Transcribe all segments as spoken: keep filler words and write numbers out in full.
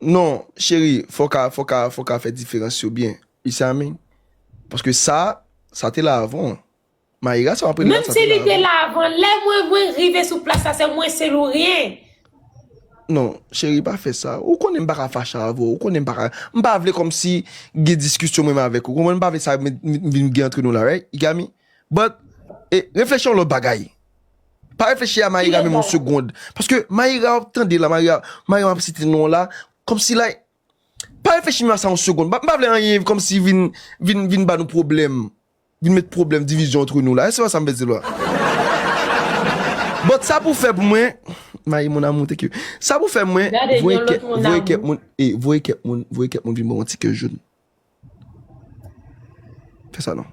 Non, cheri, fò ka, fò ka, fò ka fè diferans yo byen. You see what I mean? Paske sa, sa te la avan. Mayra, sa w ap rele la, Menm si li te la avan, lè mwen, mwen rive sou plas la, se mwen sèl ou ryen. Non, cheri, pa fè sa. Ou konnen m pa ka fache avè w. Ou konnen m pa ka. M pa vle kòmsi gen diskisyon mwen avèk ou. Konprann? M pa vle sa vin gen antre nou la, right? You got me? But, eh, reflechi yon lòt bagay. Pa reflechi a Mayra menm yon segond. Paske Mayra w ap tande la, Mayra, Mayra m ap site non la, kòmsi la, pa reflechi menm a sa yon segond. M pa vle anyen kòmsi vin, vin, vin ba nou pwoblèm. Vin met pwoblèm, divizyon antre nou la. Èske se pa sa m vle di la? But sa pou fè pou mwen, Mayi, mon amour, thank you. Sa pou fè mwen, voye kèk, voye kèk moun, eh, voye kèk moun, voye kèk moun vin ban yon ti kè joun. Fè sa non.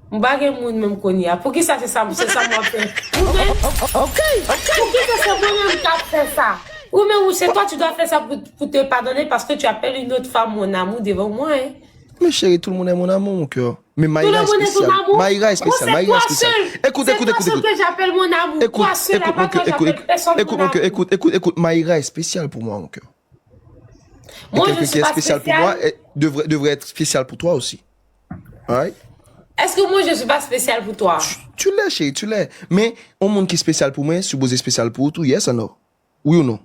M pa gen moun menm kounye a. Poukisa se sa, se sa m ap fè? Ou menm? Ok, ok. Poukisa se mwen menm k ap fè sa? Ou menm, ou, c'est toi, tu dois faire ça pour, pour te pardonner parce que tu appelles une autre femme mon amour devant moi, hein. Men cheri, tout le monde est mon amour, mon cœur. Men Mayra espesyal. Mayra espesyal. Mayra espesyal. Écoute, écoute, écoute, écoute. J'appelle mon amour. Toi seul, à part toi, j'appelle personne mon amour. Écoute, écoute, écoute, écoute. Mayra espesyal pou mwen, mon cœur. Moi, je suis pas spéciale. Devrait, devrait être spécial pour toi aussi. Alright? Est-ce que moi, je suis pas spéciale pour toi? Tu, tu l'es, chérie, tu l'es. Men, yon moun ki espesyal pou mwen, sipoze espesyal pou ou tou, yes or no? Oui ou non?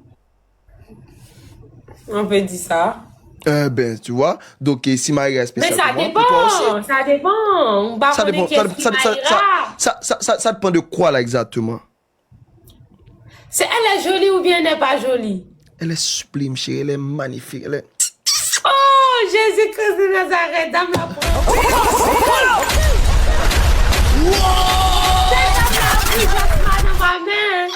On peut dire ça. Eh ben, tu vois. Donc, eh, si Mayra est spéciale pour moi, pour toi aussi. Mais ça dépend, ça dépend. On va connaître qui est Mayra. Ça, ça, ça, ça dépend de quoi, là, exactement? C'est, elle est jolie ou bien elle n'est pas jolie? Elle est sublime, chérie. Elle est magnifique. Elle est... Oh, Jésus-Christ de Nazareth, dam la pran. Dam la pran madan pa men.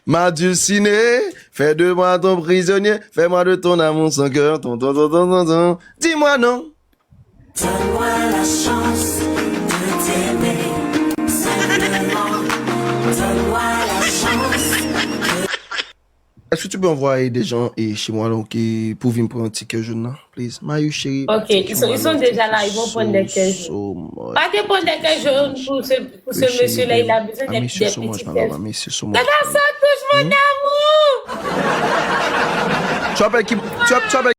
M'a dulciné, fais de moi ton prisonnier, fais-moi de ton amour sans cœur, ton, ton, ton, ton, ton, ton. Dis-moi non. Donne-moi la chance de t'aimer, simplement. Donne-moi la chance de... Est-ce que tu peux envoyer des gens et chez moi donc et pour venir prendre un ticket jaune là, please? Mayu chérie. Ok, ils sont, ils sont déjà là, ils vont prendre des cœurs jaunes. Pas de prendre des cœurs jaunes pour ce, pour ce monsieur-là, il a besoin des, des petits cœurs. Tata, ça touche mon amour! Tu appelles qui? Tu appelles